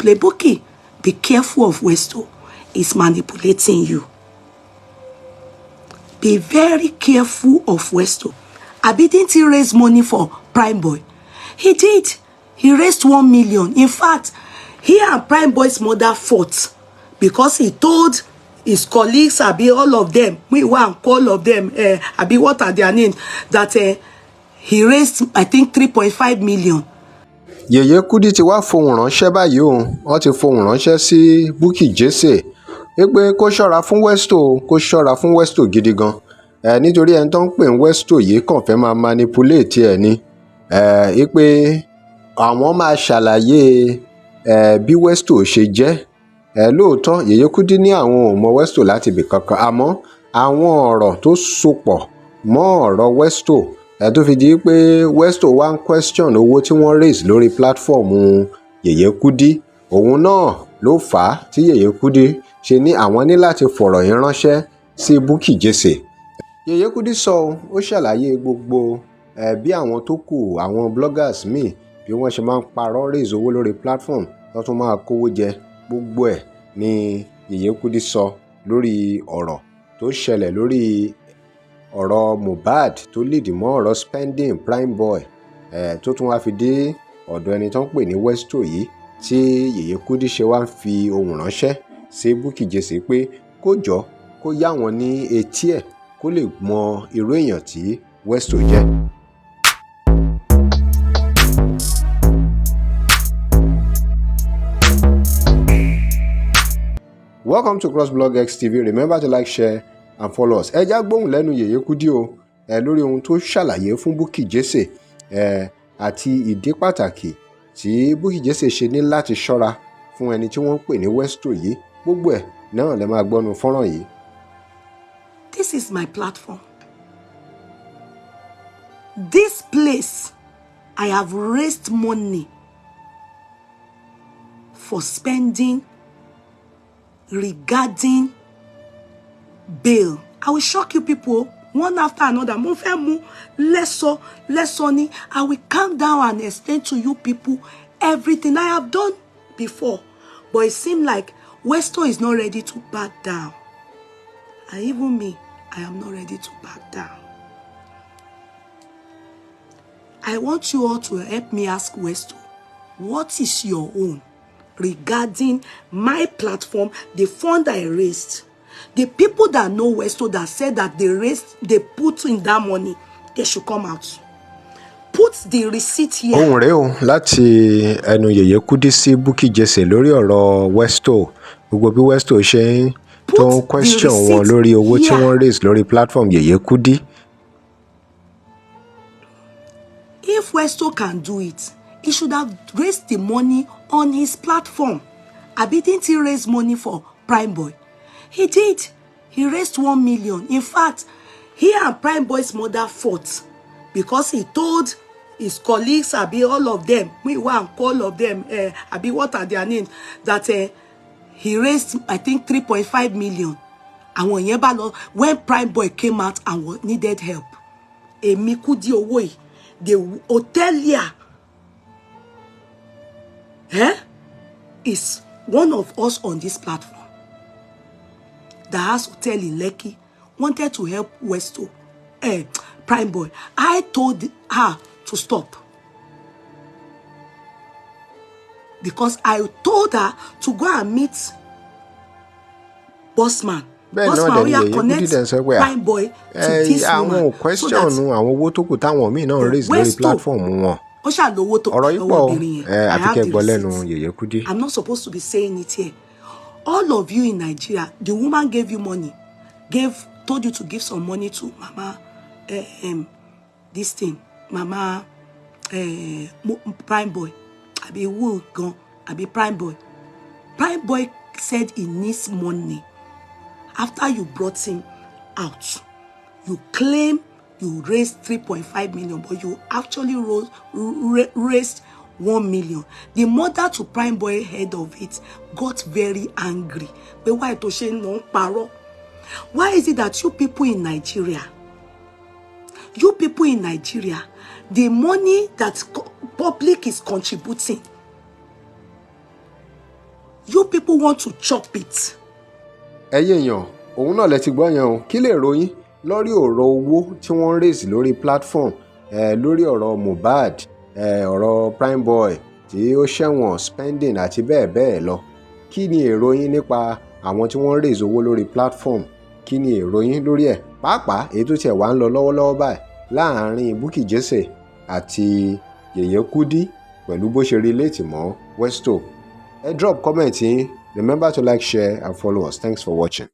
manipulate. Bukky, be careful of Westo. He's manipulating you. Be very careful of Westo. Abi, didn't he raise money for Primeboy? He did. He raised 1 million. In fact, he and Primeboy's mother fought because he told his colleagues, abi, all of them, we want all of them, abi, what are their names, that he raised, I think, 3.5 million. Yèyé Kúdí ti wáá fohùn ránṣẹ́ báyìí o. Wọ́n ti fohùn ránṣẹ́ sí Bukky Jesse pé kó ṣọ́ra fún Westo, kó ṣọ́ra fún Westo gidi gan, ẹ nítorí ẹni tó ń pè ní Westo yìí kàn fẹ́ máa manipulate ẹ̀ ni ẹ pé àwọn máa ṣàlàyé ẹ bí Westo ṣe jẹ́ ẹ. Lóòótọ́, Yèyé Kúdí ní àwọn ò mọ Westo láti ibì kankan, àmọ́ àwọn ọ̀rọ̀ tó so pọ̀ mọ́ ọ̀rọ̀ Westo ẹ tó fi di pé Westo wá ń question owó tí wọ́n raise lórí platform Yèyé Kúdí, òun náà ló fà á tí Yèyé Kúdí ṣe ní àwọn ní láti fọ̀rọ̀ yìí ránṣẹ́ sí Bukky Jesse. Yèyé Kúdí sọ ó ṣàlàyé gbogbo ẹ bí àwọn tó kù, àwọn bloggers míì, bí wọ́n ṣe máa ń parọ́ raise owó lórí platform tó tún máa kówó jẹ. Gbogbo ẹ̀ ní Yèyé Kúdí sọ lórí ọ̀rọ̀ tó ṣẹlẹ̀ lórí ọ̀rọ̀ Mohbad tó lead mọ́ ọ̀rọ̀ spending Primeboy ẹ̀ tó tún wáá fi dé ọ̀dọ̀ ẹni tó ń pè ní Westo yìí, tí Yèyé Kúdí ṣe wá ń fi ohùn ránṣẹ́ sí Bukky Jesse pé kó jọ̀ọ́, kó yá wọn ní etí ẹ̀, kó lè mọ irú èèyàn tí Westo jẹ́. Welcome to CrossBlog X TV. Remember to like, share and follow us. Ẹ já gbóhùn lẹ́nu Yèyé Kúdí o ẹ lórí ohun tó ṣàlàyé fún Bukky Jesse ẹ àti ìdí pàtàkì tí Bukky Jesse ṣe ní láti ṣọ́ra fún ẹni tí wọ́n ń pè ní Westo yìí. Gbogbo ẹ̀ náà lẹ máa gbọ́nu fọ́nrán yìí. This is my platform. This place, I have raised money for spending regarding bail. I will shock you people one after another. Mo fẹ́ mú lẹ́sọ lẹ́sọ ni. I will calm down and explain to you people everything I have done before. But it seemed like Westo is not ready to back down. And even me, I am not ready to back down. I want you all to help me ask Westo, what is your own regarding my platform, the fund I raised? The people that know Westo that said that they raised, they put in that money, they should come out. Put the receipt here. Ohun rèé o láti ẹnu Yèyé Kúdí sí Bukky Jesse lórí ọ̀rọ̀ Westo, gbogbo bí Westo ṣe ń tó ń Put the question wọn receipt lórí owó tí here. wọ́n raise lórí platform Yèyé Kúdí. If Westo can do it, he should have raised the money on his platform. Abi, didn't he raise money for Primeboy? He did. He raised 1 million. In fact, he and Primeboy's mother fought because he told his colleagues, abi, all of them, we want all of them, abi, what are their names, that he raised, I think, 3.5 million. Àwọn yẹn bá lọ, when Primeboy came out and needed help, èmi Kúdí owó yìí, the hotelier is one of us on this platform that has hotel in Lekki, wanted to help Westo, Primeboy. I told her to stop because I told her to go and meet Bossman. Bẹ́ẹ̀ náà Bossman, dẹ̀ ni oya Yèyé Kúdí connect dẹ̀ ń sọ pé à Primeboy to ẹ this àwọn woman ò so question that àwọn owó tó kù táwọn míì náà the raise lórí Westo platform wọn. Ó ṣàlówó tó Ọ̀rọ̀ yìí lọ́wọ́ pọ̀ o obìnrin yẹn. ẹ I àfi have kẹ́ the gbọ́ lẹ́nu receipt. Yèyé Kúdí. I'm not supposed to be saying it here. All of you in Nigeria, the woman gave you money, gave told you to give some money to Mama, this thing, Mama Prime Boy, abi who gan, abi Prime Boy. Prime Boy said he needs money after you brought him out. You claim you raised 3.5 million, but you actually raised 1 million. The mother to Prime Boy head of it got very angry. But why tó ṣe ń lọ ń parọ́? Why is it that you people in Nigeria, you people in Nigeria, the money that public is contributing, You people want to chop it. Ẹ̀yin èèyàn, òun náà lẹ ti gbọ́ yẹn o. Kí lèrò yín lórí ọ̀rọ̀ owó tí wọ́n ń raise lórí platform lórí ọ̀rọ̀ Mohbad, ọ̀rọ̀ Primeboy tí ó ṣẹ̀wọ̀n, spending àti bẹ́ẹ̀ bẹ́ẹ̀ lọ? Kí ni èrò yín nípa àwọn tí wọ́n ń raise owó lórí platform? Kí ni èrò yín lórí ẹ̀, pàápàá èyí tó tiẹ̀ wá ń lọ lọ́wọ́lọ́wọ́ báyìí láàrin Bukky Jesse àti Yèyé Kudi pẹ̀lú bó ṣe relate mọ́ Westo? Ẹ drop comment yín. Remember to like, share and follow us. Thanks for watching.